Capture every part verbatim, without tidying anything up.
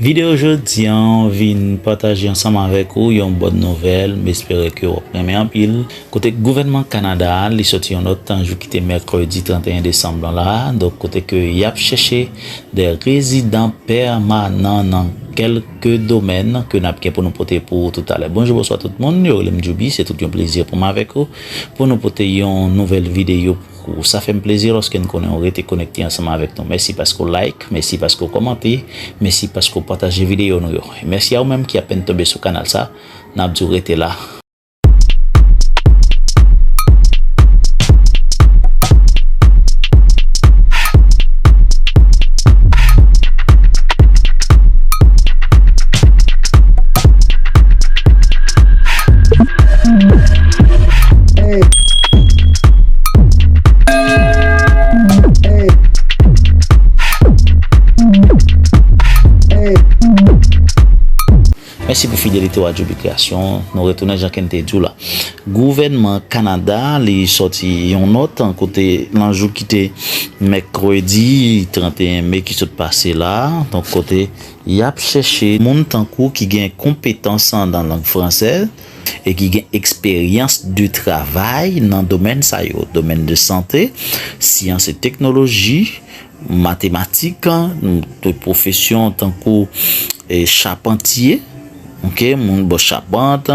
Videyo jodi an vin pataje ansanm avèk ou yon bòn nouvèl, m espere ke w ap renmen anpil. Kote gouvènman Kanada a, li soti yon nòt jou ki te mèkredi trannteyen desanm lan la, donk kote ke y ap chèche de rezidan pèmanan nan kèlke domèn ke n ap gen pou nou pote pou ou toutalè. Bonjou, bonswa tout moun, yo rele m Djoubi, se tout yon plezi pou m avèk ou, pou nou pote yon nouvèl videyo pou ou. Sa fè m plezi lòske n konnen w rete konekte ansanm avèk nou. Mèsi paske w like, mèsi paske w kòmante, mèsi paske w pataje videyo nou yo. E mèsi a ou menm ki apèn tonbe sou kanal sa, n ap di w rete la. Mèsi pou fidelite w a Djoubi Kreyasyon. Nou retounen jan ke n te di w la. Gouvènman Kanada, li sòti yon nòt, kote nan jou ki te mèkredi trannteyen me ki sot pase la, donk kote y ap chèche moun tankou ki gen konpetans nan lang fransè e ki gen eksperyans de travay nan domèn sa yo, domèn de sante, syans e teknoloji, matematik, de pwofesyon tankou, e, chapantye, oke, moun bò chapant,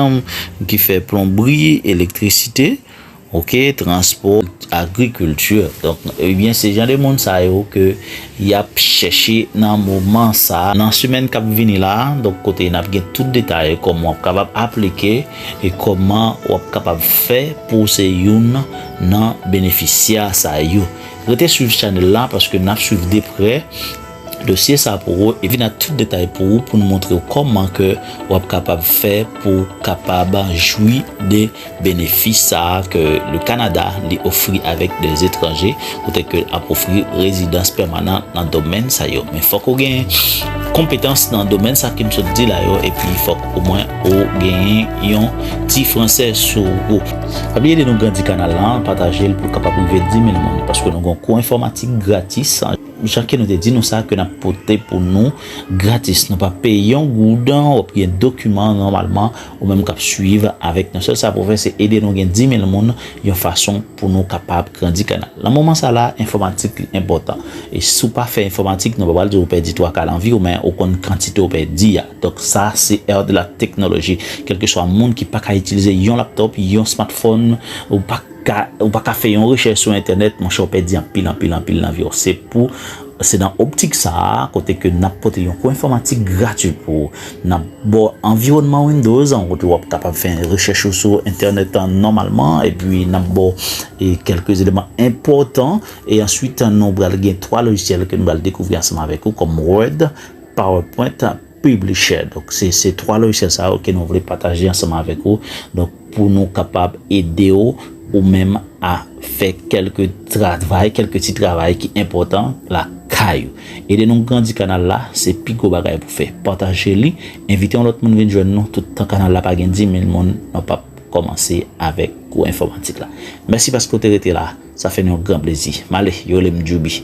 ki fè plonbri, elektrisite, oke, transpò, agrikilti. Donk, ebyen, se jan de moun sa yo ke y ap chèche nan moman sa a. Nan semèn k ap vini la, donk, kote n ap gen tout detay, kòman w ap kapab aplike e kòman w ap kapab fè pou w se youn nan benefisya sa yo. Rete swiv chanèl la paske n ap swiv de prè dosye sa pou ou e vin ak tout detay pou ou, pou n montre w kòman ke w ap kapab fè pou w kapab jwi de benefis sa a ke le Canada li ofri avèk de etranje, kote ke ap ofri rezidans pèmanan nan domèn sa yo. Men fòk ou gen konpetans nan domèn sa ke m sot di la yo, epi fòk omwen ou genyen yon ti fransè sou ou. Pa bliye ede nou grandi kanal la, pataje l pou l kapab rive dis mil moun, paske nou gen yon kou enfòmatik gratis. Jan ke nou te di nou sa ke n ap pote pou nou gratis. Nou pa peye yon goud, w ap gen dokiman nòmalman, ou menm k ap swiv avèk nou. Sèl sa pou w fè, se ede nou gen dis mil moun yon fason pou nou kapab grandi kanal. Nan moman sa la, enfòmatik li enpòtan. E si w pa fè enfòmatik, nou pa pral di w pèdi twa ka lanvi w, men ou konn kantite w pèdi a. Donk sa, se ère de la technologie. Kèlkeswa moun ki pa ka itilize yon laptòp, yon smartphone, ou pa ka, ou pa ka fè yon rechèch sou entènèt, monchè, w pèdi anpil, anpil, anpil nan vi w. Se pou, se nan optik sa a, kote ke n ap pote yon kou enfòmatik gratui pou ou. N ap ba w anviwònman Windows, kote w ap kapab fè rechèch ou sou entènèt an nòmalman, epi n ap ba w, e, kèlke eleman enpòtan, e answit, nou pral gen twa lojisyèl ke nou pral dekouvri ansanm avèk ou, kòm Word, PowerPoint, Publisher. Donk, se, se twa lojisyèl sa yo ke nou vle pataje ansanm avèk ou. Donk, pou nou kapab ede w, ou menm a fè kèlke travay, kèlke ti travay ki enpòtan lakay ou. Ede nou grandi kanal la, se pi gwo bagay pou fè. Pataje li, envite yon lòt moun vin jwenn nou. Toutan kanal la pa gen dis mil moun, nou p ap kòmanse avèk kou enfòmatik la. Mèsi paske w te rete la. Sa fè nou yon gran plezi. M ale, yo rele m Djoubi.